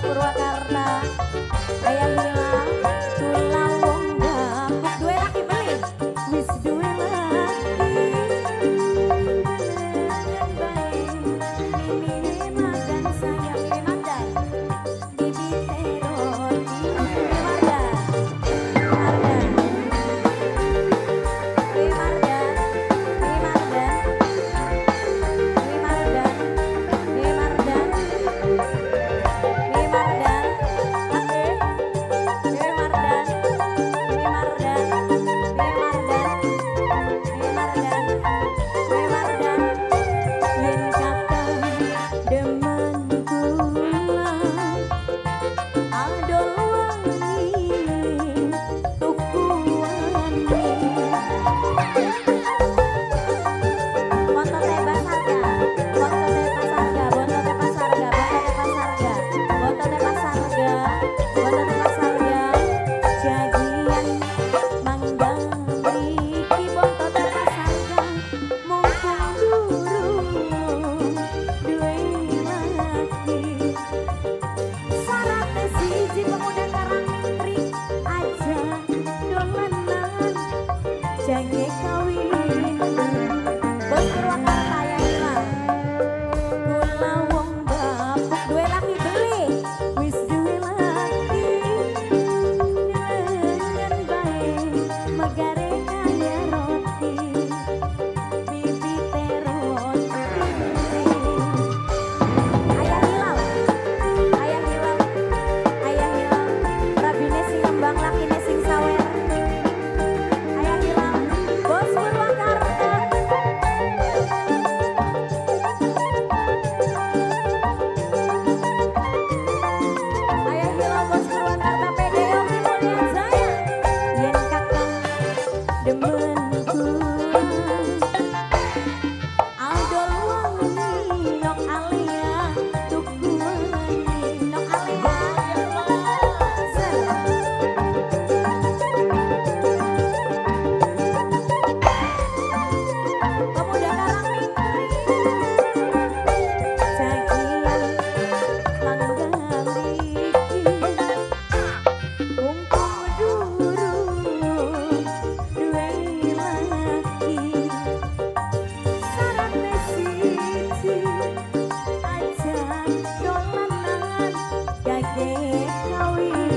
Purwakarta. Ayah Hilal, kula wong gabuk duwe laki beli, wis duwe laki. Dengan baik, mimine makan sayang mimi mandan, bibite roti mimi mardan, mardan, mimi mardan, mimi mardan, mimi mardan, mimi mardan, mimi mardan, oke, mimi mardan, mimi mardan, mimi mardan, mimi mardan, mimi mardan. Yen kakang demen kula adol wangi tuku wani. Bontote Pasarga, bontote Pasarga, bontote Pasarga, bontote Pasarga, bontote Pasarga, bontote Pasarga. Jagian manggang mriki bontote Pasarga, mumpung durung duwe laki. Sarate siji pemuda Karangtri aja dolanan jange kawin. Bos Purwakarta ya Hilal, kula wong bapuk duwe laki beli, wis duwe laki. Dengan bae megare kaya roti, bibite roti. Ayah Hilal, Ayah Hilal, Ayah Hilal, rabine sing ngembang lakine sing sawer. Ayah Hilal, Bos Purwakarta. Ayah Hilal, Bos Purwakarta, PD Yogi Mulya Jaya. Yen kakang demen kula adol wangi nok alia tuku wani nok alia. Ser. Pemuda Karangtri jagian mangga mriki, mumpung durung duwe laki. Sarate siji aja dolanan gage kawin.